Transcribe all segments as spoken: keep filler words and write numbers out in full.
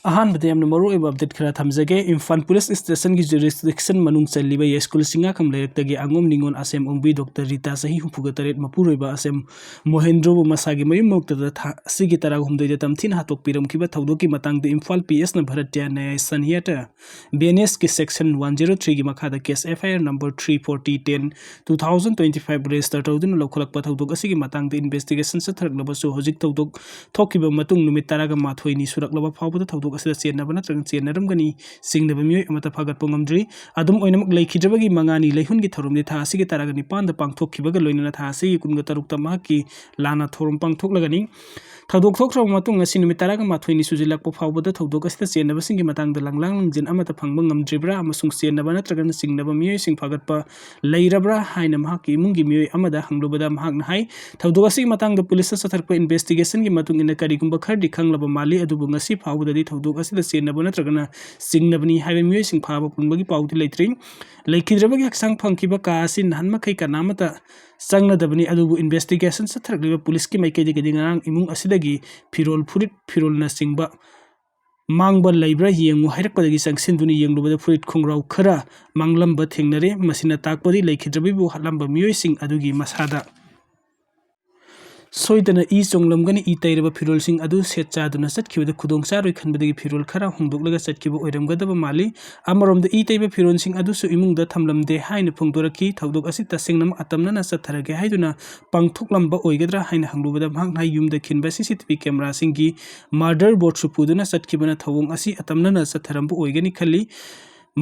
ꯑꯍꯥꯟꯕꯗ ꯌꯥꯝꯅ ꯃꯔꯨꯑꯣꯏꯕ ꯑꯞꯗꯦꯠ ꯈꯔ ꯊꯝꯖꯒꯦ꯫ ꯏꯝꯐꯥꯜ ꯄꯨꯂꯤꯁ ꯁ꯭ꯇꯦꯁꯟꯒꯤ ꯖꯨꯔꯤꯁꯗꯤꯛꯁꯟ ꯃꯅꯨꯡ ꯆꯜꯂꯤꯕ ꯌꯥꯏꯁ꯭ꯀꯨꯜ ꯆꯤꯡꯉꯥꯈꯝ ꯂꯩꯔꯛꯇꯒꯤ ꯑꯉꯣꯝ ꯅꯤꯉꯣꯜ ꯑꯁꯦꯝ ꯑꯣꯡꯕꯤ ꯗꯣꯛꯇꯔ ꯔꯤꯇꯥ, ꯆꯍꯤ ꯍꯨꯝꯐꯨꯒ ꯇꯔꯦꯠ, ꯃꯄꯨꯔꯣꯏꯕ ꯑꯁꯦꯝ ꯃꯣꯍꯦꯟꯗ꯭ꯔꯣꯕꯨ ꯃꯁꯥꯒꯤ ꯃꯌꯨꯝ ꯃꯛꯇꯗ ꯊꯥ ꯑꯁꯤꯒꯤ ꯇꯔꯥꯍꯨꯝꯗꯣꯏꯗ ꯇꯝꯊꯤꯅ ꯍꯥꯠꯇꯣꯛꯄꯤꯔꯝꯈꯤꯕ ꯊꯧꯗꯣꯛꯀꯤ ꯃꯇꯥꯡꯗ ꯏꯝꯐꯥꯜ ꯄꯤ ꯑꯦꯁꯅ ꯚꯥꯔꯠꯇꯤꯌꯥ ꯅ꯭ꯌꯥꯌ ꯁꯟꯍꯤꯌꯥꯇ, ꯕꯤ ꯑꯦꯟ ꯑꯦꯁꯀꯤ ꯁꯦꯛꯁꯟ ꯋꯥꯟ ꯖꯤꯔꯣ ꯊ꯭ꯔꯤꯒꯤ ꯃꯈꯥꯗ case F I R number three forty ten two thousand twenty five register ꯇꯧꯗꯨꯅ ꯂꯧꯈꯠꯂꯛꯄ ꯊꯧꯗꯣꯛ ꯑꯁꯤꯒꯤ ꯃꯇꯥꯡꯗ ꯏꯟꯚꯦꯁꯇꯤꯒꯦꯁꯟ ꯆꯠꯊꯔꯛꯂꯕꯁꯨ, ꯍꯧꯖꯤꯛ ꯊꯧꯗꯣꯛ ꯊꯣꯛꯈꯤꯕ ꯃꯇꯨꯡ ꯅꯨꯃꯤꯠ ꯇꯔꯥꯒ ꯃꯥꯊꯣꯏꯅꯤ ꯁꯨꯔꯛꯂꯕ ꯐꯥꯎꯕꯗ ꯊꯧꯗꯣꯛ ꯑꯁꯤꯗ ꯆꯦꯟꯅꯕ ꯅꯠꯇ꯭ꯔꯒ ꯆꯦꯟꯅꯔꯝꯒꯅꯤ ꯆꯤꯡꯅꯕ ꯃꯤꯑꯣꯏ ꯑꯃꯠꯇ ꯐꯥꯒꯠꯄ ꯉꯝꯗ꯭ꯔꯤ꯫ ꯑꯗꯨꯝ ꯑꯣꯏꯅꯃꯛ, ꯂꯩꯈꯤꯗ꯭ꯔꯕꯒꯤ ꯃꯉꯥꯅꯤ ꯂꯩꯍꯨꯟꯒꯤ ꯊꯧꯔꯝꯗꯤ ꯊꯥ ꯑꯁꯤꯒꯤ ꯇꯔꯥꯒ ꯅꯤꯄꯥꯟꯗ ꯄꯥꯡꯊꯣꯛꯈꯤꯕꯒ ꯂꯣꯏꯅꯅ ꯊꯥ ꯑꯁꯤꯒꯤ ꯀꯨꯟꯒ ꯇꯔꯨꯛꯇ ꯃꯍꯥꯛꯀꯤ ꯂꯥꯟꯅ ꯊꯧꯔꯝ ꯄꯥꯡꯊꯣꯛꯂꯒꯅꯤ꯫ ꯊꯧꯗꯣꯛ ꯊꯣꯛꯈ꯭ꯔꯕ ꯃꯇꯨꯡ ꯉꯁꯤ ꯅꯨꯃꯤꯠ ꯇꯔꯥꯒ ꯃꯥꯊꯣꯏꯅꯤ ꯁꯨꯖꯤꯜꯂꯛꯄ ꯐꯥꯎꯕꯗ ꯊꯧꯗꯣꯛ ꯑꯁꯤꯗ ꯆꯦꯟꯅꯕꯁꯤꯡꯒꯤ ꯃꯇꯥꯡꯗ ꯂꯥꯡꯂꯥꯡ ꯂꯥꯡꯖꯤꯟ ꯑꯃꯠꯇ ꯐꯪꯕ ꯉꯝꯗ꯭ꯔꯤꯕ꯭ꯔꯥ ꯑꯃꯁꯨꯡ ꯆꯦꯟꯅꯕ ꯅꯠꯇ꯭ꯔꯒꯅ ꯆꯤꯡꯅꯕ ꯃꯤꯑꯣꯏꯁꯤꯡ ꯐꯥꯒꯠꯄ ꯂꯩꯔꯕ꯭ꯔꯥ ꯍꯥꯏꯅ ꯃꯍꯥꯛꯀꯤ ꯏꯃꯨꯡꯒꯤ ꯃꯤꯑꯣꯏ ꯑꯃꯗ ꯍꯪꯂꯨꯕꯗ ꯃꯍꯥꯛꯅ ꯍꯥꯏ, ꯊꯧꯗꯣꯛ ꯑꯁꯤꯒꯤ ꯃꯇꯥꯡꯗ ꯄꯨꯂꯤꯁꯇ ꯆꯠꯊꯔꯛꯄ ꯏꯟꯚꯦꯁꯇꯤꯒꯦꯁꯟꯒꯤ ꯃꯇꯨꯡ ꯏꯟꯅ ꯀꯔꯤꯒꯨꯝꯕ ꯈꯔꯗꯤ ꯈꯪꯂꯕ ꯃꯥꯜꯂꯤ, ꯑꯗꯨꯕꯨ ꯉꯁꯤ ꯐꯥꯎꯕꯗꯗꯤ ꯊꯧꯗꯣꯛ ꯑꯁꯤꯗ ꯆꯦꯟꯅꯕ ꯅꯠꯇ꯭ꯔꯒꯅ ꯆꯤꯡꯅꯕꯅꯤ ꯍꯥꯏꯕ ꯃꯤꯑꯣꯏꯁꯤꯡ ꯐꯥꯕ ꯄꯨꯟꯕꯒꯤ ꯄꯥꯎꯗꯤ ꯂꯩꯇ꯭ꯔꯤ꯫ ꯂꯩꯈꯤꯗ꯭ꯔꯕꯒꯤ ꯍꯛꯆꯥꯡ ꯐꯪꯈꯤꯕ ꯀꯥ ꯑꯁꯤ ꯅꯍꯥꯟ ꯃꯈꯩ ꯀꯅꯥꯃꯠꯇ ꯆꯪꯅꯗꯕꯅꯤ, ꯑꯗꯨꯕꯨ ꯏꯟꯚꯦꯁꯇꯤꯒꯦꯁꯟ ꯆꯠꯊꯔꯛꯂꯤꯕ ꯄꯨꯂꯤꯁꯀꯤ ꯃꯥꯏꯀꯩꯗꯒꯤꯗꯤ ꯉꯔꯥꯡ ꯏꯃꯨꯡ ꯑꯁꯤꯗꯒꯤ ꯐꯤꯔꯣꯜ, ꯐꯨꯔꯤꯠ, ꯐꯤꯔꯣꯜꯅꯆꯤꯡꯕ ꯃꯥꯡꯕ ꯂꯩꯕ꯭ꯔꯥ ꯌꯦꯡꯉꯨ ꯍꯥꯏꯔꯛꯄꯗꯒꯤ ꯆꯪꯁꯤꯟꯗꯨꯅ ꯌꯦꯡꯂꯨꯕꯗ ꯐꯨꯔꯤꯠ ꯈꯣꯡꯒ꯭ꯔꯥꯎ ꯈꯔ ꯃꯥꯡꯂꯝꯕ ꯊꯦꯡꯅꯔꯦ꯫ ꯃꯁꯤꯅ ꯇꯥꯛꯄꯗꯤ ꯂꯩꯈꯤꯗ꯭ꯔꯕꯤꯕꯨ ꯍꯥꯠꯂꯝꯕ ꯃꯤꯑꯣꯏꯁꯤꯡ ꯑꯗꯨꯒꯤ ꯃꯁꯥꯗ ꯁꯣꯏꯗꯅ ꯏ ꯆꯣꯡꯂꯝꯒꯅꯤ꯫ ꯏ ꯇꯩꯔꯕ ꯐꯤꯔꯣꯜꯁꯤꯡ ꯑꯗꯨ ꯁꯦꯠ ꯆꯥꯗꯨꯅ ꯆꯠꯈꯤꯕꯗ ꯈꯨꯗꯣꯡ ꯆꯥꯔꯣꯏ ꯈꯟꯕꯗꯒꯤ ꯐꯤꯔꯣꯜ ꯈꯔ ꯍꯣꯡꯗꯣꯛꯂꯒ ꯆꯠꯈꯤꯕ ꯑꯣꯏꯔꯝꯒꯗꯕ ꯃꯥꯜꯂꯤ꯫ ꯑꯃꯔꯣꯝꯗ, ꯏ ꯇꯩꯕ ꯐꯤꯔꯣꯜꯁꯤꯡ ꯑꯗꯨꯁꯨ ꯏꯃꯨꯡꯗ ꯊꯝꯂꯝꯗꯦ ꯍꯥꯏꯅ ꯐꯣꯡꯗꯣꯔꯛꯈꯤ꯫ ꯊꯧꯗꯣꯛ ꯑꯁꯤ ꯇꯁꯦꯡꯅꯃꯛ ꯑꯇꯝꯅꯅ ꯆꯠꯊꯔꯒꯦ ꯍꯥꯏꯗꯨꯅ ꯄꯥꯡꯊꯣꯛꯂꯝꯕ ꯑꯣꯏꯒꯗ꯭ꯔꯥ ꯍꯥꯏꯅ ꯍꯪꯂꯨꯕꯗ ꯃꯍꯥꯛꯅ ꯌꯨꯝꯗ ꯈꯤꯟꯕ ꯁꯤ ꯁꯤ ꯇꯤ ꯚꯤ ꯀꯦꯃꯦꯔꯥꯁꯤꯡꯒꯤ ꯃꯥꯔꯗꯔ ꯕꯣꯔꯗꯁꯨ ꯄꯨꯗꯨꯅ ꯆꯠꯈꯤꯕꯅ ꯊꯧꯑꯣꯡ ꯑꯁꯤ ꯑꯇꯝꯅꯅ ꯆꯠꯊꯔꯝꯕ ꯑꯣꯏꯒꯅꯤ ꯈꯜꯂꯤ꯫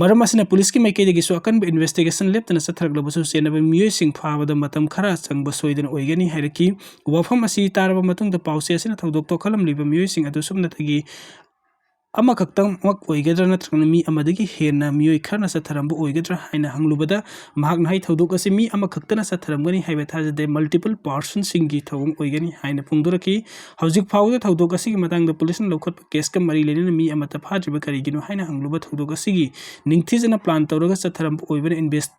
ꯃꯔꯝ ꯑꯁꯤꯅ ꯄꯨꯂꯤꯁꯀꯤ ꯃꯥꯏꯀꯩꯗꯒꯤꯁꯨ ꯑꯀꯟꯕ ꯏꯟꯚꯦꯁꯇꯤꯒꯦꯁꯟ ꯂꯦꯞꯇꯅ ꯆꯠꯊꯔꯛꯂꯕꯁꯨ, ꯆꯦꯟꯅꯕ ꯃꯤꯑꯣꯏꯁꯤꯡ ꯐꯥꯕꯗ ꯃꯇꯝ ꯈꯔ ꯆꯪꯕ ꯁꯣꯏꯗꯅ ꯑꯣꯏꯒꯅꯤ ꯍꯥꯏꯔꯛꯈꯤ꯫ ꯋꯥꯐꯝ ꯑꯁꯤ ꯇꯥꯔꯕ ꯃꯇꯨꯡꯗ ꯄꯥꯎꯆꯦ ꯑꯁꯤꯅ ꯊꯧꯗꯣꯛ ꯊꯣꯛꯍꯜꯂꯝꯂꯤꯕ ꯃꯤꯑꯣꯏꯁꯤꯡ ꯑꯗꯨ ꯁꯨꯞꯅꯇꯒꯤ ꯑꯃꯈꯛꯇꯃꯛ ꯑꯣꯏꯒꯗ꯭ꯔꯥ ꯅꯠꯇ꯭ꯔꯒꯅ ꯃꯤ ꯑꯃꯗꯒꯤ ꯍꯦꯟꯅ ꯃꯤꯑꯣꯏ ꯈꯔꯅ ꯆꯠꯊꯔꯝꯕ ꯑꯣꯏꯒꯗ꯭ꯔꯥ ꯍꯥꯏꯅ ꯍꯪꯂꯨꯕꯗ, ꯃꯍꯥꯛꯅ ꯍꯥꯏ, ꯊꯧꯗꯣꯛ ꯑꯁꯤ ꯃꯤ ꯑꯃꯈꯛꯇꯅ ꯆꯠꯊꯔꯝꯒꯅꯤ ꯍꯥꯏꯕ ꯊꯥꯖꯗꯦ, ꯃꯜꯇꯤꯄꯜ ꯄꯥꯔꯁꯟꯁꯤꯡꯒꯤ ꯊꯧꯑꯣꯡ ꯑꯣꯏꯒꯅꯤ ꯍꯥꯏꯅ ꯐꯣꯡꯗꯣꯔꯛꯈꯤ꯫ ꯍꯧꯖꯤꯛ ꯐꯥꯎꯕꯗ ꯊꯧꯗꯣꯛ ꯑꯁꯤꯒꯤ ꯃꯇꯥꯡꯗ ꯄꯨꯂꯤꯁꯅ ꯂꯧꯈꯠꯄ ꯀꯦꯁꯀ ꯃꯔꯤ ꯂꯩꯅꯅ ꯃꯤ ꯑꯃꯠꯇ ꯐꯥꯗ꯭ꯔꯤꯕ ꯀꯔꯤꯒꯤꯅꯣ ꯍꯥꯏꯅ ꯍꯪꯂꯨꯕ, ꯊꯧꯗꯣꯛ ꯑꯁꯤꯒꯤ ꯅꯤꯡꯊꯤꯖꯅ ꯄ꯭ꯂꯥꯟ ꯇꯧꯔꯒ ꯆꯠꯊꯔꯝꯕ ꯑꯣꯏꯕꯅ ꯏꯟꯚꯦꯁ-,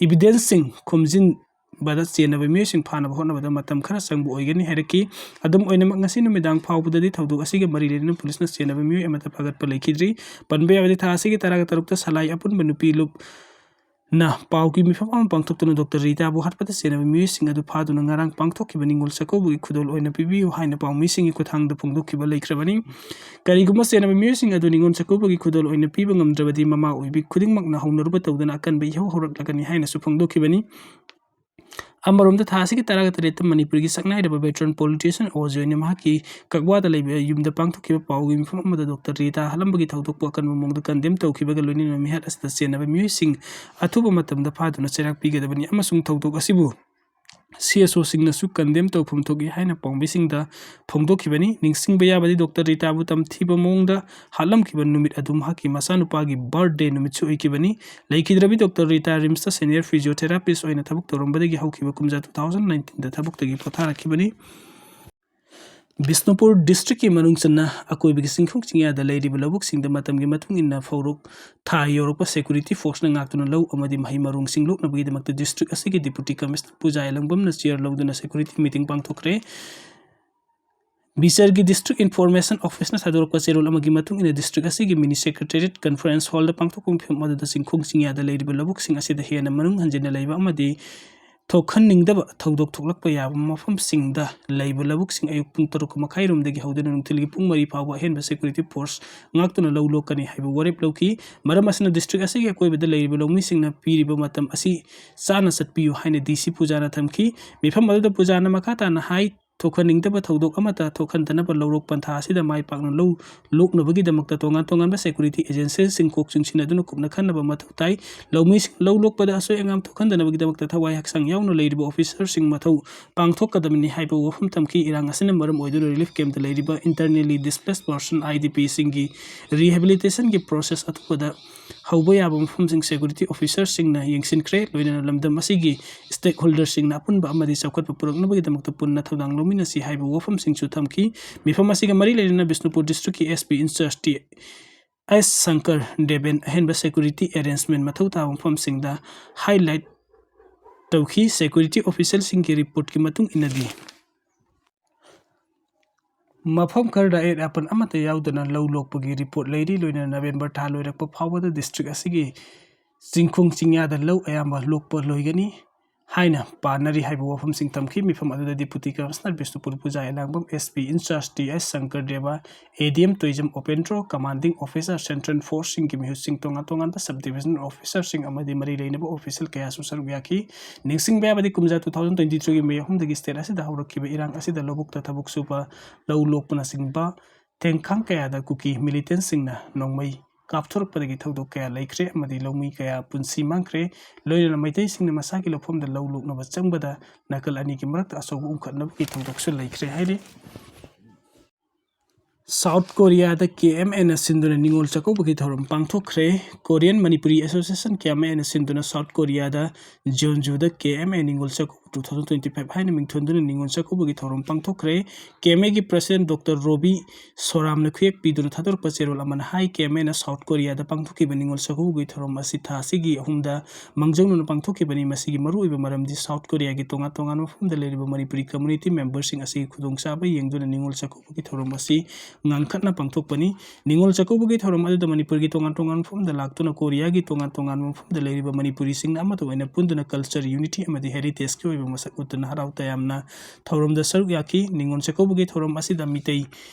ꯏꯚꯤꯗꯦꯟꯁꯁꯤꯡ ꯈꯣꯝꯖꯤꯟ-, ꯐꯥꯒꯠꯄꯗ ꯆꯦꯟꯅꯕ ꯃꯤꯑꯣꯏꯁꯤꯡ ꯐꯥꯅꯕ ꯍꯣꯠꯅꯕꯗ ꯃꯇꯝ ꯈꯔ ꯆꯪꯕ ꯑꯣꯏꯒꯅꯤ ꯍꯥꯏꯔꯛꯈꯤ꯫ ꯑꯗꯨꯝ ꯑꯣꯏꯅꯃꯛ, ꯉꯁꯤ ꯅꯨꯃꯤꯗꯥꯡ ꯐꯥꯎꯕꯗꯗꯤ ꯊꯧꯗꯣꯛ ꯑꯁꯤꯒ ꯃꯔꯤ ꯂꯩꯅꯅ ꯄꯨꯂꯤꯁꯅ ꯆꯦꯟꯅꯕ ꯃꯤꯑꯣꯏ ꯑꯃꯠꯇ ꯐꯥꯒꯠꯄ ꯂꯩꯈꯤꯗ꯭ꯔꯤ꯫ ꯄꯟꯕ ꯌꯥꯕꯗꯤ, ꯊꯥ ꯑꯁꯤꯒꯤ ꯇꯔꯥꯒ ꯇꯔꯨꯛꯇ ꯁꯂꯥꯏ ꯑꯄꯨꯟꯕ ꯅꯨꯄꯤ ꯂꯨꯞ ꯅ ꯄꯥꯎꯒꯤ ꯃꯤꯐꯝ ꯑꯃ ꯄꯥꯡꯊꯣꯛꯇꯨꯅ ꯗꯣꯛꯇꯔ ꯔꯤꯇꯥꯕꯨ ꯍꯥꯠꯄꯗ ꯆꯦꯟꯅꯕ ꯃꯤꯑꯣꯏꯁꯤꯡ ꯑꯗꯨ ꯐꯥꯗꯨꯅ ꯉꯔꯥꯡ ꯄꯥꯡꯊꯣꯛꯈꯤꯕ ꯅꯤꯉꯣꯜ ꯆꯥꯛꯀꯧꯕꯒꯤ ꯈꯨꯗꯣꯜ ꯑꯣꯏꯅ ꯄꯤꯕꯤꯌꯨ ꯍꯥꯏꯅ ꯄꯥꯎꯃꯤꯁꯤꯡꯒꯤ ꯈꯨꯠꯊꯥꯡꯗ ꯐꯣꯡꯗꯣꯛꯈꯤꯕ ꯂꯩꯈ꯭ꯔꯕꯅꯤ꯫ ꯀꯔꯤꯒꯨꯝꯕ ꯆꯦꯟꯅꯕ ꯃꯤꯑꯣꯏꯁꯤꯡ ꯑꯗꯨ ꯅꯤꯉꯣꯜ ꯆꯥꯛꯀꯧꯕꯒꯤ ꯈꯨꯗꯣꯜ ꯑꯣꯏꯅ ꯄꯤꯕ ꯉꯝꯗ꯭ꯔꯕꯗꯤ, ꯃꯃꯥ ꯑꯣꯏꯕꯤ ꯈꯨꯗꯤꯡꯃꯛꯅ ꯍꯧꯅꯔꯨꯕ ꯇꯧꯗꯅ ꯑꯀꯟꯕ ꯏꯍꯧ ꯍꯧꯔꯛꯂꯒꯅꯤ ꯍꯥꯏꯅꯁꯨ ꯐꯣꯡꯗꯣꯛꯈꯤꯕꯅꯤ꯫ ꯑꯃꯔꯣꯝꯗ, ꯊꯥ ꯑꯁꯤꯒꯤ ꯇꯔꯥꯒ ꯇꯔꯦꯠꯇ ꯃꯅꯤꯄꯨꯔꯒꯤ ꯁꯛꯅꯥꯏꯔꯕ veteran politician ꯑꯣ ꯖꯣꯏꯅ ꯃꯍꯥꯛꯀꯤ ꯀꯛꯋꯥꯗ ꯂꯩꯕ ꯌꯨꯝꯗ ꯄꯥꯡꯊꯣꯛꯈꯤꯕ ꯄꯥꯎꯒꯤ ꯃꯤꯐꯝ ꯑꯃꯗ ꯗꯣꯛꯇꯔ ꯔꯤꯇꯥ ꯍꯥꯠꯂꯝꯕꯒꯤ ꯊꯧꯗꯣꯛꯄꯨ ꯑꯀꯟꯕ ꯃꯑꯣꯡꯗ condemn ꯇꯧꯈꯤꯕꯒ ꯂꯣꯏꯅꯅ ꯃꯤꯍꯥꯠ ꯑꯁꯤꯗ ꯆꯦꯟꯅꯕ ꯃꯤꯑꯣꯏꯁꯤꯡ ꯑꯊꯨꯕ ꯃꯇꯝꯗ ꯐꯥꯗꯨꯅ ꯆꯩꯔꯥꯛ ꯄꯤꯒꯗꯕꯅꯤ ꯑꯃꯁꯨꯡ ꯊꯧꯗꯣꯛ ꯑꯁꯤꯕꯨ C S O ꯁꯤꯡꯅꯁꯨ condemn ꯇꯧꯐꯝ ꯊꯣꯛꯏ ꯍꯥꯏꯅ ꯄꯥꯎꯃꯤꯁꯤꯡꯗ ꯐꯣꯡꯗꯣꯛꯈꯤꯕꯅꯤ꯫ ꯅꯤꯡꯁꯤꯡꯕ ꯌꯥꯕꯗꯤ, ꯗꯣꯛꯇꯔ ꯔꯤꯇꯥꯕꯨ ꯇꯝꯊꯤꯕ ꯃꯑꯣꯡꯗ ꯍꯥꯠꯂꯝꯈꯤꯕ ꯅꯨꯃꯤꯠ ꯑꯗꯨ ꯃꯍꯥꯛꯀꯤ ꯃꯆꯥꯅꯨꯄꯥꯒꯤ birthday ꯅꯨꯃꯤꯠꯁꯨ ꯑꯣꯏꯈꯤꯕꯅꯤ꯫ ꯂꯩꯈꯤꯗ꯭ꯔꯕꯤ ꯗꯣꯛꯇꯔ ꯔꯤꯇꯥ ꯔꯤꯝꯁꯇ senior physiotherapist ꯑꯣꯏꯅ ꯊꯕꯛ ꯇꯧꯔꯝꯕꯗꯒꯤ ꯍꯧꯈꯤꯕ ꯀꯨꯝꯖꯥ two thousand nineteenꯗ ꯊꯕꯛꯇꯒꯤ ꯄꯣꯊꯥꯔꯛꯈꯤꯕꯅꯤ꯫ ꯕꯤꯁꯅꯨꯄꯨꯔ districtꯀꯤ ꯃꯅꯨꯡ ꯆꯟꯅ ꯑꯀꯣꯏꯕꯒꯤ ꯆꯤꯡꯈꯣꯡ ꯆꯤꯡꯌꯥꯗ ꯂꯩꯔꯤꯕ ꯂꯧꯕꯨꯛꯁꯤꯡꯗ ꯃꯇꯝꯒꯤ ꯃꯇꯨꯡ ꯏꯟꯅ ꯐꯧꯔꯣꯛ ꯊꯥ ꯌꯧꯔꯛꯄ security forceꯅ ꯉꯥꯛꯇꯨꯅ ꯂꯧ ꯑꯃꯗꯤ ꯃꯍꯩ ꯃꯔꯣꯡꯁꯤꯡ ꯂꯣꯛꯅꯕꯒꯤꯗꯃꯛꯇ district ꯑꯁꯤꯒꯤ Deputy Commissioner ꯄꯨꯖꯥ ꯌꯥꯏꯂꯪꯕꯝꯅ chair ꯂꯧꯗꯨꯅ security meeting ꯄꯥꯡꯊꯣꯛꯈ꯭ꯔꯦ꯫ ꯕꯤꯆꯔꯒꯤ District Information Officeꯅ ꯊꯥꯗꯣꯔꯛꯄ ꯆꯦꯔꯣꯜ ꯑꯃꯒꯤ ꯃꯇꯨꯡ ꯏꯟꯅ, district ꯑꯁꯤꯒꯤ mini secretariat conference hallꯗ ꯄꯥꯡꯊꯣꯛꯄ ꯃꯤꯐꯝ ꯑꯗꯨꯗ ꯆꯤꯡꯈꯣꯡ ꯆꯤꯡꯌꯥꯗ ꯂꯩꯔꯤꯕ ꯂꯧꯕꯨꯛꯁꯤꯡ ꯑꯁꯤꯗ ꯍꯦꯟꯅ ꯃꯅꯨꯡ ꯍꯟꯖꯤꯟꯅ ꯂꯩꯕ ꯑꯃꯗꯤ ꯊꯣꯛꯍꯟꯅꯤꯡꯗꯕ ꯊꯧꯗꯣꯛ ꯊꯣꯛꯂꯛꯄ ꯌꯥꯕ ꯃꯐꯝꯁꯤꯡꯗ ꯂꯩꯕ ꯂꯧꯕꯨꯛꯁꯤꯡ ꯑꯌꯨꯛ ꯄꯨꯡ ꯇꯔꯨꯛ ꯃꯈꯥꯏꯔꯣꯝꯗꯒꯤ ꯍꯧꯗꯨꯅ ꯅꯨꯡꯊꯤꯜꯒꯤ ꯄꯨꯡ ꯃꯔꯤ ꯐꯥꯎꯕ ꯑꯍꯦꯟꯕ security force ꯉꯥꯛꯇꯨꯅ ꯂꯧ ꯂꯣꯛꯀꯅꯤ ꯍꯥꯏꯕ ꯋꯥꯔꯦꯞ ꯂꯧꯈꯤ꯫ ꯃꯔꯝ ꯑꯁꯤꯅ, district ꯑꯁꯤꯒꯤ ꯑꯀꯣꯏꯕꯗ ꯂꯩꯔꯤꯕ ꯂꯧꯃꯤꯁꯤꯡꯅ ꯄꯤꯔꯤꯕ ꯃꯇꯝ ꯑꯁꯤ ꯆꯥꯅ ꯆꯠꯄꯤꯌꯨ ꯍꯥꯏꯅ D C ꯄꯨꯖꯥꯅ ꯊꯝꯈꯤ꯫ ꯃꯤꯐꯝ ꯑꯗꯨꯗ ꯄꯨꯖꯥꯅ ꯃꯈꯥ ꯇꯥꯅ ꯍꯥꯏ, ꯊꯣꯛꯍꯟꯅꯤꯡꯗꯕ ꯊꯧꯗꯣꯛ ꯑꯃꯠꯇ ꯊꯣꯛꯍꯟꯗꯅꯕ ꯂꯧꯔꯣꯛ ꯄꯟꯊꯥ ꯑꯁꯤꯗ ꯃꯥꯏ ꯄꯥꯛꯅ ꯂꯧ ꯂꯣꯛꯅꯕꯒꯤꯗꯃꯛꯇ ꯇꯣꯉꯥꯟ ꯇꯣꯉꯥꯟꯕ security agencyꯁꯤꯡ ꯀꯣꯛ ꯆꯨꯡꯁꯤꯟꯅꯗꯨꯅ ꯀꯨꯞꯅ ꯈꯟꯅꯕ ꯃꯊꯧ ꯇꯥꯏ꯫ ꯂꯧꯃꯤꯁꯤꯡ ꯂꯧ ꯂꯣꯛꯄꯗ ꯑꯁꯣꯏ ꯑꯉꯥꯝ ꯊꯣꯛꯍꯟꯗꯅꯕꯒꯤꯗꯃꯛꯇ ꯊꯋꯥꯏ ꯍꯛꯆꯥꯡ ꯌꯥꯎꯅ ꯂꯩꯔꯤꯕ officerꯁꯤꯡ ꯃꯊꯧ ꯄꯥꯡꯊꯣꯛꯀꯗꯕꯅꯤ ꯍꯥꯏꯕ ꯋꯥꯐꯝ ꯊꯝꯈꯤ꯫ ꯏꯔꯥꯡ ꯑꯁꯤꯅ ꯃꯔꯝ ꯑꯣꯏꯗꯨꯅ relief campꯇ ꯂꯩꯔꯤꯕ internally displaced person, I D Pꯁꯤꯡꯒꯤ rehabilitationꯒꯤ process ꯑꯊꯨꯕꯗ ꯍꯧꯕ ꯌꯥꯕ ꯃꯐꯝꯁꯤꯡ security officerꯁꯤꯡꯅ ꯌꯦꯡꯁꯤꯟꯈ꯭ꯔꯦ꯫ ꯂꯣꯏꯅꯅ ꯂꯝꯗꯝ ꯑꯁꯤꯒꯤ stakeholderꯁꯤꯡꯅ ꯑꯄꯨꯟꯕ ꯑꯃꯗꯤ ꯆꯥꯎꯈꯠꯄ ꯄꯨꯔꯛꯅꯕꯒꯤꯗꯃꯛꯇ ꯄꯨꯟꯅ ꯊꯧꯗꯥꯡ ꯂꯧꯃꯤꯟꯅꯁꯤ ꯍꯥꯏꯕ ꯋꯥꯐꯝꯁꯤꯡꯁꯨ ꯊꯝꯈꯤ꯫ ꯃꯤꯐꯝ ꯑꯁꯤꯒ ꯃꯔꯤ ꯂꯩꯅꯅ Bishnupur districtꯀꯤ S P in charge T S Shankar Deben ꯑꯍꯦꯟꯕ security arrangement ꯃꯊꯧ ꯇꯥꯕ ꯃꯐꯝꯁꯤꯡꯗ highlight ꯇꯧꯈꯤ꯫ Security officialꯁꯤꯡꯒꯤ reportꯀꯤ ꯃꯇꯨꯡ ꯏꯟꯅꯗꯤ, ꯃꯐꯝ ꯈꯔꯗ ꯑꯌꯦꯠ ꯑꯄꯟ ꯑꯃꯠꯇ ꯌꯥꯎꯗꯅ ꯂꯧ ꯂꯣꯛꯄꯒꯤ report ꯂꯩꯔꯤ꯫ ꯂꯣꯏꯅꯅ November ꯊꯥ ꯂꯣꯏꯔꯛꯄ ꯐꯥꯎꯕꯗ district ꯑꯁꯤꯒꯤ ꯆꯤꯡꯈꯣꯡ ꯆꯤꯡꯌꯥꯗ ꯂꯧ ꯑꯌꯥꯝꯕ ꯂꯣꯛꯄ ꯂꯣꯏꯒꯅꯤ ꯍꯥꯏꯅ ꯄꯥꯅꯔꯤ ꯍꯥꯏꯕ ꯋꯥꯐꯝꯁꯤꯡ ꯊꯝꯈꯤ꯫ ꯃꯤꯐꯝ ꯑꯗꯨꯗ Deputy Commissioner Bishnupur Puja Elangbam, S P in charge T S Shankar Dev, A D M tourism ꯎꯄꯦꯟꯗ꯭ꯔꯣ, commanding officer central forceꯁꯤꯡꯒꯤ ꯃꯤꯍꯨꯠꯁꯤꯡ, ꯇꯣꯉꯥꯟ ꯇꯣꯉꯥꯟꯕ sub divisional officerꯁꯤꯡ ꯑꯃꯗꯤ ꯃꯔꯤ ꯂꯩꯅꯕ official ꯀꯌꯥꯁꯨ ꯁꯔꯨꯛ ꯌꯥꯈꯤ꯫ ꯅꯤꯡꯁꯤꯡꯕ ꯌꯥꯕꯗꯤ, ꯀꯨꯝꯖꯥ two thousand twenty threeꯒꯤ May ꯑꯍꯨꯝꯗꯒꯤ state ꯑꯁꯤꯗ ꯍꯧꯔꯛꯈꯤꯕ ꯏꯔꯥꯡ ꯑꯁꯤꯗ ꯂꯧꯕꯨꯛꯇ ꯊꯕꯛ ꯁꯨꯕ, ꯂꯧ ꯂꯣꯛꯄꯅꯆꯤꯡꯕ ꯇꯦꯡꯈꯥꯡ ꯀꯌꯥꯗ ꯀꯨꯀꯤ militantꯁꯤꯡꯅ ꯅꯣꯡꯃꯩ ꯀꯥꯞꯊꯣꯔꯛꯄꯗꯒꯤ ꯊꯧꯗꯣꯛ ꯀꯌꯥ ꯂꯩꯈ꯭ꯔꯦ ꯑꯃꯗꯤ ꯂꯧꯃꯤ ꯀꯌꯥ ꯄꯨꯟꯁꯤ ꯃꯥꯡꯈ꯭ꯔꯦ꯫ ꯂꯣꯏꯅꯅ ꯃꯩꯇꯩꯁꯤꯡꯅ ꯃꯁꯥꯒꯤ ꯂꯧꯐꯝꯗ ꯂꯧ ꯂꯣꯛꯅꯕ ꯆꯪꯕꯗ ꯅꯥꯀꯜ ꯑꯅꯤꯒꯤ ꯃꯔꯛꯇ ꯑꯆꯧꯕ ꯎꯪꯈꯠꯅꯕꯒꯤ ꯊꯧꯗꯣꯛꯁꯨ ꯂꯩꯈ꯭ꯔꯦ ꯍꯥꯏꯔꯤ꯫ South Koreaꯗ K M Aꯅ ꯁꯤꯟꯗꯨꯅ ꯅꯤꯉꯣꯜ ꯆꯥꯛꯀꯧꯕꯒꯤ ꯊꯧꯔꯝ ꯄꯥꯡꯊꯣꯛꯈ꯭ꯔꯦ꯫ Korean Manipuri Association, K M Aꯅ ꯁꯤꯟꯗꯨꯅ South Koreaꯗ Jeonjuꯗ K M A Ningol Chakkouba two thousand twenty five ꯍꯥꯏꯅ ꯃꯤꯡꯊꯣꯟꯗꯨꯅ ꯅꯤꯉꯣꯜ ꯆꯥꯛꯀꯧꯕꯒꯤ ꯊꯧꯔꯝ ꯄꯥꯡꯊꯣꯛꯈ꯭ꯔꯦ꯫ K M Aꯒꯤ President Doctor Robi ꯁꯣꯔꯥꯝꯅ ꯈꯨꯌꯦꯛ ꯄꯤꯗꯨꯅ ꯊꯥꯗꯣꯔꯛꯄ ꯆꯦꯔꯣꯜ ꯑꯃꯅ ꯍꯥꯏ, K M Aꯅ South Koreaꯗ ꯄꯥꯡꯊꯣꯛꯈꯤꯕ ꯅꯤꯉꯣꯜ ꯆꯥꯛꯀꯧꯕꯒꯤ ꯊꯧꯔꯝ ꯑꯁꯤ ꯊꯥ ꯑꯁꯤꯒꯤ ꯑꯍꯨꯝꯗ ꯃꯥꯡꯖꯧꯅꯅ ꯄꯥꯡꯊꯣꯛꯈꯤꯕꯅꯤ꯫ ꯃꯁꯤꯒꯤ ꯃꯔꯨꯑꯣꯏꯕ ꯃꯔꯝꯗꯤ South Koreaꯒꯤ ꯇꯣꯉꯥꯟ ꯇꯣꯉꯥꯟꯕ ꯃꯐꯝꯗ ꯂꯩꯔꯤꯕ ꯃꯅꯤꯄꯨꯔꯤ community memberꯁꯤꯡ ꯑꯁꯤꯒꯤ ꯈꯨꯗꯣꯡꯆꯥꯕ ꯌꯦꯡꯗꯨꯅ ꯅꯤꯉꯣꯜ ꯆꯥꯛꯀꯧꯕꯒꯤ ꯊꯧꯔꯝ ꯑꯁꯤ ꯉꯟꯈꯠꯅ ꯄꯥꯡꯊꯣꯛꯄꯅꯤ꯫ ꯅꯤꯉꯣꯜ ꯆꯥꯛꯀꯧꯕꯒꯤ ꯊꯧꯔꯝ ꯑꯗꯨꯗ ꯃꯅꯤꯄꯨꯔꯒꯤ ꯇꯣꯉꯥꯟ ꯇꯣꯉꯥꯟꯕ ꯃꯐꯝꯗ ꯂꯥꯛꯇꯨꯅ ꯀꯣꯔꯤꯌꯥꯒꯤ ꯇꯣꯉꯥꯟ ꯇꯣꯉꯥꯟꯕ ꯃꯐꯝꯗ ꯂꯩꯔꯤꯕ ꯃꯅꯤꯄꯨꯔꯤꯁꯤꯡꯅ ꯑꯃꯠꯇ ꯑꯣꯏꯅ ꯄꯨꯟꯗꯨꯅ culture unity ꯑꯃꯗꯤ heritageꯀꯤ ꯑꯣꯏꯕ ꯃꯁꯛ ꯎꯠꯇꯨꯅ ꯍꯔꯥꯎ ꯇꯌꯥꯝꯅ ꯊꯧꯔꯝꯗ ꯁꯔꯨꯛ ꯌꯥꯈꯤ꯫ ꯅꯤꯉꯣꯜ ꯆꯥꯛꯀꯧꯕꯒꯤ ꯊꯧꯔꯝ ꯑꯁꯤꯗ ꯃꯤꯇꯩ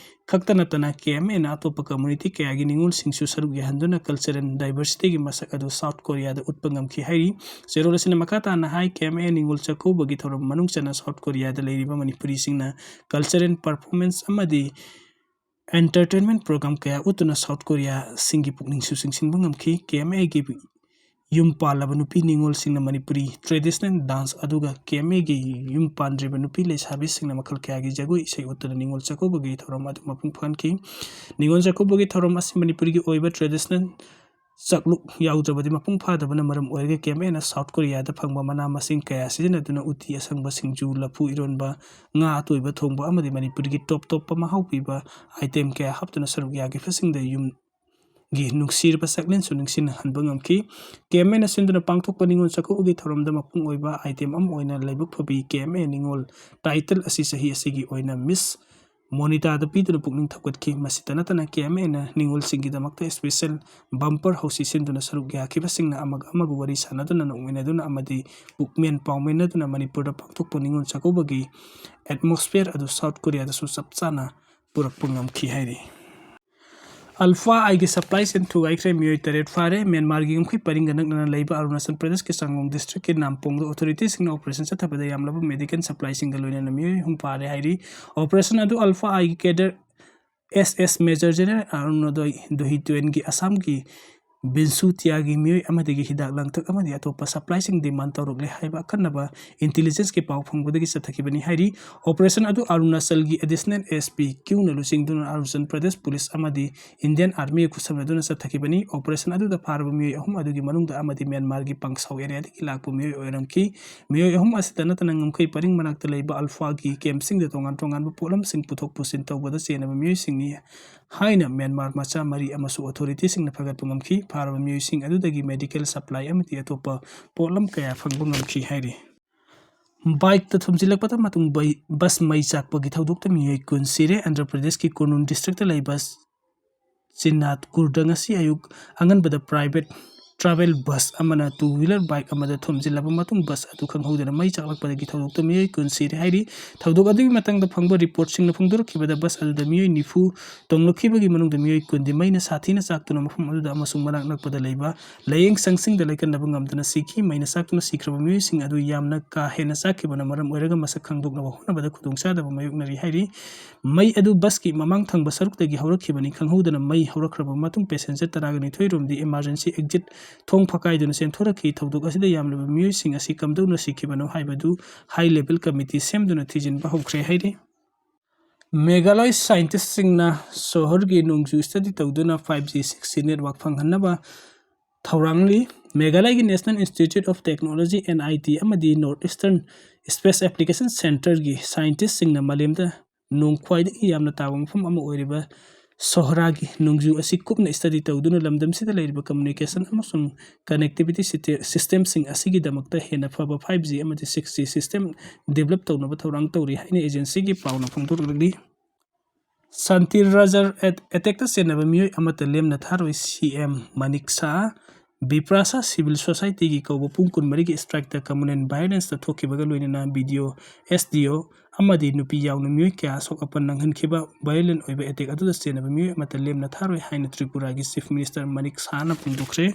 ꯈꯛꯇ ꯅꯠꯇꯅ K M Aꯅ ꯑꯇꯣꯞꯄ community ꯀꯌꯥꯒꯤ ꯅꯤꯉꯣꯜꯁꯤꯡꯁꯨ ꯁꯔꯨꯛ ꯌꯥꯍꯟꯗꯨꯅ cultural diversityꯒꯤ ꯃꯁꯛ ꯑꯗꯨ South Koreaꯗ ꯎꯠꯄ ꯉꯝꯈꯤ ꯍꯥꯏꯔꯤ꯫ ꯆꯦꯔꯣꯜ ꯑꯁꯤꯅ ꯃꯈꯥ ꯇꯥꯅ ꯍꯥꯏ, K M A ꯅꯤꯉꯣꯜ ꯆꯥꯛꯀꯧꯕꯒꯤ ꯊꯧꯔꯝ ꯃꯅꯨꯡ ꯆꯟꯅ South Koreaꯗ ꯂꯩꯔꯤꯕ ꯃꯅꯤꯄꯨꯔꯤꯁꯤꯡꯅ cultural performance ꯑꯃꯗꯤ entertainment program ꯀꯌꯥ ꯎꯠꯇꯨꯅ South Koreaꯁꯤꯡꯒꯤ ꯄꯨꯛꯅꯤꯡꯁꯨ ꯆꯤꯡꯁꯤꯟꯕ ꯉꯝꯈꯤ꯫ K M Aꯒꯤ ꯌꯨꯝ ꯄꯥꯜꯂꯕ ꯅꯨꯄꯤ ꯅꯤꯉꯣꯜꯁꯤꯡꯅ ꯃꯅꯤꯄꯨꯔꯤ traditional dance ꯑꯗꯨꯒ K M Aꯒꯤ ꯌꯨꯝ ꯄꯥꯟꯗ꯭ꯔꯤꯕ ꯅꯨꯄꯤ ꯂꯩꯁꯥꯕꯤꯁꯤꯡꯅ ꯃꯈꯜ ꯀꯌꯥꯒꯤ ꯖꯒꯣꯏ ꯏꯁꯩ ꯎꯠꯇꯨꯅ ꯅꯤꯉꯣꯜ ꯆꯥꯛꯀꯧꯕꯒꯤ ꯊꯧꯔꯝ ꯑꯗꯨ ꯃꯄꯨꯡ ꯐꯥꯍꯟꯈꯤ꯫ ꯅꯤꯉꯣꯜ ꯆꯥꯛꯀꯧꯕꯒꯤ ꯊꯧꯔꯝ ꯑꯁꯤ ꯃꯅꯤꯄꯨꯔꯒꯤ ꯑꯣꯏꯕ traditional ꯆꯥꯛꯂꯨꯛ ꯌꯥꯎꯗ꯭ꯔꯕꯗꯤ ꯃꯄꯨꯡ ꯐꯥꯗꯕꯅ ꯃꯔꯝ ꯑꯣꯏꯔꯒ K M Aꯅ South Koreaꯗ ꯐꯪꯕ ꯃꯅꯥ ꯃꯁꯤꯡ ꯀꯌꯥ ꯁꯤꯖꯤꯟꯅꯗꯨꯅ ꯎꯇꯤ, ꯑꯁꯪꯕ, ꯁꯤꯡꯖꯨ, ꯂꯐꯨ ꯏꯔꯣꯟꯕ, ꯉꯥ ꯑꯇꯣꯏꯕ ꯊꯣꯡꯕ ꯑꯃꯗꯤ ꯃꯅꯤꯄꯨꯔꯒꯤ top ꯇꯣꯞꯄ ꯃꯍꯥꯎ ꯄꯤꯕ item ꯀꯌꯥ ꯍꯥꯞꯇꯨꯅ ꯁꯔꯨꯛ ꯌꯥꯈꯤꯕꯁꯤꯡꯗ ꯌꯨꯝ ꯒꯤ ꯅꯨꯡꯁꯤꯔꯕ ꯁꯛꯂꯦꯟꯁꯨ ꯅꯤꯡꯁꯤꯡꯍꯟꯕ ꯉꯝꯈꯤ꯫ ꯀꯦ ꯑꯦꯝ ꯑꯦꯅ ꯁꯤꯟꯗꯨꯅ ꯄꯥꯡꯊꯣꯛꯄ ꯅꯤꯉꯣꯜ ꯆꯥꯛꯀꯧꯕꯒꯤ ꯊꯧꯔꯝꯗ ꯃꯄꯨꯡ ꯑꯣꯏꯕ item ꯑꯃ ꯑꯣꯏꯅ ꯂꯥꯏꯕꯛ ꯐꯕꯤ ꯀꯦ ꯑꯦꯝ ꯑꯦ ꯅꯤꯉꯣꯜ title ꯑꯁꯤ ꯆꯍꯤ ꯑꯁꯤꯒꯤ ꯑꯣꯏꯅ Miss ꯃꯣꯅꯤꯇꯥꯗ ꯄꯤꯗꯨꯅ ꯄꯨꯛꯅꯤꯡ ꯊꯧꯒꯠꯈꯤ꯫ ꯃꯁꯤꯇ ꯅꯠꯇꯅ ꯀꯦ ꯑꯦꯝ ꯑꯦꯅ ꯅꯤꯉꯣꯜꯁꯤꯡꯒꯤꯗꯃꯛꯇ special bumper ꯍꯧꯁꯤ ꯁꯤꯟꯗꯨꯅ ꯁꯔꯨꯛ ꯌꯥꯈꯤꯕꯁꯤꯡꯅ ꯑꯃꯒ ꯑꯃꯒ ꯋꯥꯔꯤ ꯁꯥꯟꯅꯗꯨꯅ ꯅꯣꯛꯃꯤꯟꯅꯗꯨꯅ ꯑꯃꯗꯤ ꯄꯨꯛꯃꯦꯟ ꯄꯥꯎꯃꯤꯟꯅꯗꯨꯅ ꯃꯅꯤꯄꯨꯔꯗ ꯄꯥꯡꯊꯣꯛꯄ ꯅꯤꯉꯣꯜ ꯆꯥꯛꯀꯧꯕꯒꯤ atmosphere ꯑꯗꯨ South Korea ꯗꯁꯨ ꯆꯞ ꯆꯥꯅ ꯄꯨꯔꯛꯄ ꯉꯝꯈꯤ ꯍꯥꯏꯔꯤ꯫ Alpha I ꯒꯤ supply chain ꯊꯨꯒꯥꯏꯈ꯭ꯔꯦ, ꯃꯤꯑꯣꯏ ꯇꯔꯦꯠ ꯐꯥꯔꯦ꯫ ꯃ꯭ꯌꯥꯟꯃꯥꯔꯒꯤ ꯉꯝꯈꯩ ꯄꯔꯤꯡꯒ ꯅꯛꯅꯅ ꯂꯩꯕ ꯑꯔꯨꯅꯥꯆꯜ ꯄ꯭ꯔꯗꯦꯁꯀꯤ ꯆꯥꯡꯃꯣꯡ district ꯀꯤ ꯅꯥꯝꯄꯣꯡꯗ authorities ꯁꯤꯡꯅ operation ꯆꯠꯊꯕꯗ ꯌꯥꯝꯂꯕ medical supply ꯁꯤꯡꯒ ꯂꯣꯏꯅꯅ ꯃꯤꯑꯣꯏ ꯑꯍꯨꯝ ꯐꯥꯔꯦ ꯍꯥꯏꯔꯤ꯫ Operation ꯑꯗꯨ Alpha I ꯒꯤ cadre S S Major General ꯑꯔꯨꯅꯣꯗꯣꯏ ꯗꯨꯍꯤꯇꯨꯌꯦꯟꯒꯤ ꯑꯁꯥꯝꯒꯤ ꯕꯤꯟꯁꯨꯇꯤꯌꯥꯒꯤ ꯃꯤꯑꯣꯏ ꯑꯃꯗꯒꯤ ꯍꯤꯗꯥꯛ ꯂꯥꯡꯊꯛ ꯑꯃꯗꯤ ꯑꯇꯣꯞꯄ supply ꯁꯤꯡ demand ꯇꯧꯔꯛꯂꯦ ꯍꯥꯏꯕ ꯑꯈꯟꯅꯕ intelligence ꯀꯤ ꯄꯥꯎ ꯐꯪꯕꯗꯒꯤ ꯆꯠꯊꯈꯤꯕꯅꯤ ꯍꯥꯏꯔꯤ꯫ Operation ꯑꯗꯨ ꯑꯔꯨꯅꯥꯆꯜꯒꯤ additional S P Q ꯅ ꯂꯨꯆꯤꯡꯗꯨꯅ ꯑꯔꯨꯅꯥꯆꯜ ꯄ꯭ꯔꯗꯦꯁ ꯄꯨꯂꯤꯁ ꯑꯃꯗꯤ Indian Army ꯒ ꯈꯨꯠꯁꯝꯅꯗꯨꯅ ꯆꯠꯊꯈꯤꯕꯅꯤ꯫ Operation ꯑꯗꯨꯗ ꯐꯥꯔꯕ ꯃꯤꯑꯣꯏ ꯑꯍꯨꯝ ꯑꯗꯨꯒꯤ ꯃꯅꯨꯡꯗ ꯑꯃꯗꯤ ꯃ꯭ꯌꯥꯟꯃꯥꯔꯒꯤ ꯄꯥꯡꯁꯥꯎ area ꯗꯒꯤ ꯂꯥꯛꯄ ꯃꯤꯑꯣꯏ ꯑꯣꯏꯔꯝꯈꯤ꯫ ꯃꯤꯑꯣꯏ ꯑꯍꯨꯝ ꯑꯁꯤꯇ ꯅꯠꯇꯅ ꯉꯝꯈꯩ ꯄꯔꯤꯡ ꯃꯅꯥꯛꯇ ꯂꯩꯕ Alpha ꯒꯤ camp ꯁꯤꯡꯗ ꯇꯣꯉꯥꯟ ꯇꯣꯉꯥꯟꯕ ꯄꯣꯠꯂꯝꯁꯤꯡ ꯄꯨꯊꯣꯛ ꯄꯨꯁꯤꯟ ꯇꯧꯕꯗ ꯆꯦꯟꯅꯕ ꯃꯤꯑꯣꯏꯁꯤꯡꯅꯤ ꯍꯥꯏꯅ ꯃ꯭ꯌꯥꯟꯃꯥꯔ ꯃꯆꯥ ꯃꯔꯤ ꯑꯃꯁꯨ authorities ꯁꯤꯡꯅ ꯐꯒꯠꯄ ꯉꯝꯈꯤ꯫ ꯐꯥꯔꯕ ꯃꯤꯑꯣꯏꯁꯤꯡ ꯑꯗꯨꯗꯒꯤ medical supply ꯑꯃꯗꯤ ꯑꯇꯣꯞꯄ ꯄꯣꯠꯂꯝ ꯀꯌꯥ ꯐꯪꯕ ꯉꯝꯈꯤ ꯍꯥꯏꯔꯤ꯫ Bike ꯇ ꯊꯨꯝꯖꯤꯜꯂꯛꯄꯗ ꯃꯇꯨꯡ ꯕꯩ-, bus ꯃꯩ ꯆꯥꯛꯄꯒꯤ ꯊꯧꯗꯣꯛꯇ ꯃꯤꯑꯣꯏ ꯀꯨꯟ ꯁꯤꯔꯦ꯫ ꯑꯟꯙ꯭ꯔ ꯄ꯭ꯔꯗꯦꯁꯀꯤ ꯀꯨꯔꯅꯨꯜ district ꯇ ꯂꯩꯕ ꯆꯤꯟꯅꯥꯠꯀꯨꯔꯗ ꯉꯁꯤ ꯑꯌꯨꯛ ꯑꯉꯟꯕꯗ private travel bus ꯑꯃꯅ two wheeler bike ꯑꯃꯗ ꯊꯣꯝꯖꯤꯜꯂꯕ ꯃꯇꯨꯡ bus ꯑꯗꯨ ꯈꯪꯍꯧꯗꯅ ꯃꯩ ꯆꯥꯛꯂꯛꯄꯗꯒꯤ ꯊꯧꯗꯣꯛꯇ ꯃꯤꯑꯣꯏ ꯀꯨꯟ ꯁꯤꯔꯦ ꯍꯥꯏꯔꯤ꯫ ꯊꯧꯗꯣꯛ ꯑꯗꯨꯒꯤ ꯃꯇꯥꯡꯗ ꯐꯪꯕ report ꯁꯤꯡꯅ ꯐꯣꯡꯗꯣꯔꯛꯈꯤꯕꯗ bus ꯑꯗꯨꯗ ꯃꯤꯑꯣꯏ ꯅꯤꯐꯨ ꯇꯣꯡꯂꯛꯈꯤꯕꯒꯤ ꯃꯅꯨꯡꯗ ꯃꯤꯑꯣꯏ ꯀꯨꯟꯗꯤ ꯃꯩꯅ ꯁꯥꯊꯤꯅ ꯆꯥꯛꯇꯨꯅ ꯃꯐꯝ ꯑꯗꯨꯗ ꯑꯃꯁꯨꯡ ꯃꯅꯥꯛ ꯅꯛꯄꯗ ꯂꯩꯕ ꯂꯥꯏꯌꯦꯡ ꯁꯪꯁꯤꯡꯗ ꯂꯥꯏꯀꯠꯅꯕ ꯉꯝꯗꯅ ꯁꯤꯈꯤ꯫ ꯃꯩꯅ ꯆꯥꯛꯇꯨꯅ ꯁꯤꯈ꯭ꯔꯕ ꯃꯤꯑꯣꯏꯁꯤꯡ ꯑꯗꯨ ꯌꯥꯝꯅ ꯀꯥ ꯍꯦꯟꯅ ꯆꯥꯛꯈꯤꯕꯅ ꯃꯔꯝ ꯑꯣꯏꯔꯒ ꯃꯁꯛ ꯈꯪꯗꯣꯛꯅꯕ ꯍꯣꯠꯅꯕꯗ ꯈꯨꯗꯣꯡꯆꯥꯗꯕ ꯃꯥꯌꯣꯛꯅꯔꯤ ꯍꯥꯏꯔꯤ꯫ ꯃꯩ ꯑꯗꯨ bus ꯀꯤ ꯃꯃꯥꯡ ꯊꯪꯕ ꯁꯔꯨꯛꯇꯒꯤ ꯍꯧꯔꯛꯈꯤꯕꯅꯤ꯫ ꯈꯪꯍꯧꯗꯅ ꯃꯩ ꯍꯧꯔꯛꯈ꯭ꯔꯕ ꯃꯇꯨꯡ passenger ꯇꯔꯥꯒ ꯅꯤꯊꯣꯏ ꯔꯣꯝꯗꯤ emergency exit ꯊꯣꯡ ꯐꯥꯀꯥꯏꯗꯨꯅ ꯆꯦꯟꯊꯣꯔꯛꯈꯤ꯫ ꯊꯧꯗꯣꯛ ꯑꯁꯤꯗ ꯌꯥꯝꯂꯕ ꯃꯤꯑꯣꯏꯁꯤꯡ ꯑꯁꯤ ꯀꯝꯗꯧꯅ ꯁꯤꯈꯤꯕꯅꯣ ꯍꯥꯏꯕꯗꯨ high level committee ꯁꯦꯝꯗꯨꯅ ꯊꯤꯖꯤꯟꯕ ꯍꯧꯈ꯭ꯔꯦ ꯍꯥꯏꯔꯤ꯫ ꯃꯦꯘꯥꯂꯣꯏ scientist ꯁꯤꯡꯅ ꯁꯣꯍꯔꯒꯤ ꯅꯣꯡꯖꯨ study ꯇꯧꯗꯨꯅ five G six G network ꯐꯪꯍꯟꯅꯕ ꯊꯧꯔꯥꯡꯂꯤ꯫ ꯃꯦꯘꯥꯂꯌꯒꯤ National Institute of Technology, N I T, ꯑꯃꯗꯤ North Eastern Space Application Centre ꯒꯤ scientist ꯁꯤꯡꯅ ꯃꯥꯂꯦꯝꯗ ꯅꯣꯡ ꯈ꯭ꯋꯥꯏꯗꯒꯤ ꯌꯥꯝꯅ ꯇꯥꯕ ꯃꯐꯝ ꯑꯃ ꯑꯣꯏꯔꯤꯕ ꯁꯣꯍꯔꯥꯒꯤ ꯅꯣꯡꯖꯨ ꯑꯁꯤ ꯀꯨꯞꯅ study ꯇꯧꯗꯨꯅ ꯂꯝꯗꯝꯁꯤꯗ ꯂꯩꯔꯤꯕ communication ꯑꯃꯁꯨꯡ connectivity systemꯁꯤꯡ ꯑꯁꯤꯒꯤꯗꯃꯛꯇ ꯍꯦꯟꯅ ꯐꯕ five G ꯑꯃꯗꯤ six G system develop ꯇꯧꯅꯕ ꯊꯧꯔꯥꯡ ꯇꯧꯔꯤ ꯍꯥꯏꯅ agencyꯒꯤ ꯄꯥꯎꯅ ꯐꯣꯡꯗꯣꯔꯛꯂꯤ꯫ ꯁꯥꯟꯇꯤꯔ ꯔꯥꯖꯔ attackꯇ ꯆꯦꯟꯅꯕ ꯃꯤꯑꯣꯏ ꯑꯃꯠꯇ ꯂꯦꯝꯅ ꯊꯥꯔꯣꯏ, C M Manik Shah. ꯕꯤꯄ꯭ꯔꯥꯁꯥ civil societyꯒꯤ ꯀꯧꯕ ꯄꯨꯡ ꯀꯨꯟꯃꯔꯤꯒꯤ strikeꯇ communal violenceꯇ ꯊꯣꯛꯈꯤꯕꯒ ꯂꯣꯏꯅꯅ B D O, S D O ꯑꯃꯗꯤ ꯅꯨꯄꯤ ꯌꯥꯎꯅ ꯃꯤꯑꯣꯏ ꯀꯌꯥ ꯑꯁꯣꯛ ꯑꯄꯟ ꯅꯪꯍꯟꯈꯤꯕ violent ꯑꯣꯏꯕ attack ꯑꯗꯨꯗ ꯆꯦꯟꯅꯕ ꯃꯤꯑꯣꯏ ꯑꯃꯠꯇ ꯂꯦꯝꯅ ꯊꯥꯔꯣꯏ ꯍꯥꯏꯅ ꯇ꯭ꯔꯤꯄꯨꯔꯥꯒꯤ Chief Minister ꯃꯅꯤꯛ ꯁꯥꯍꯅ ꯐꯣꯡꯗꯣꯛꯈ꯭ꯔꯦ꯫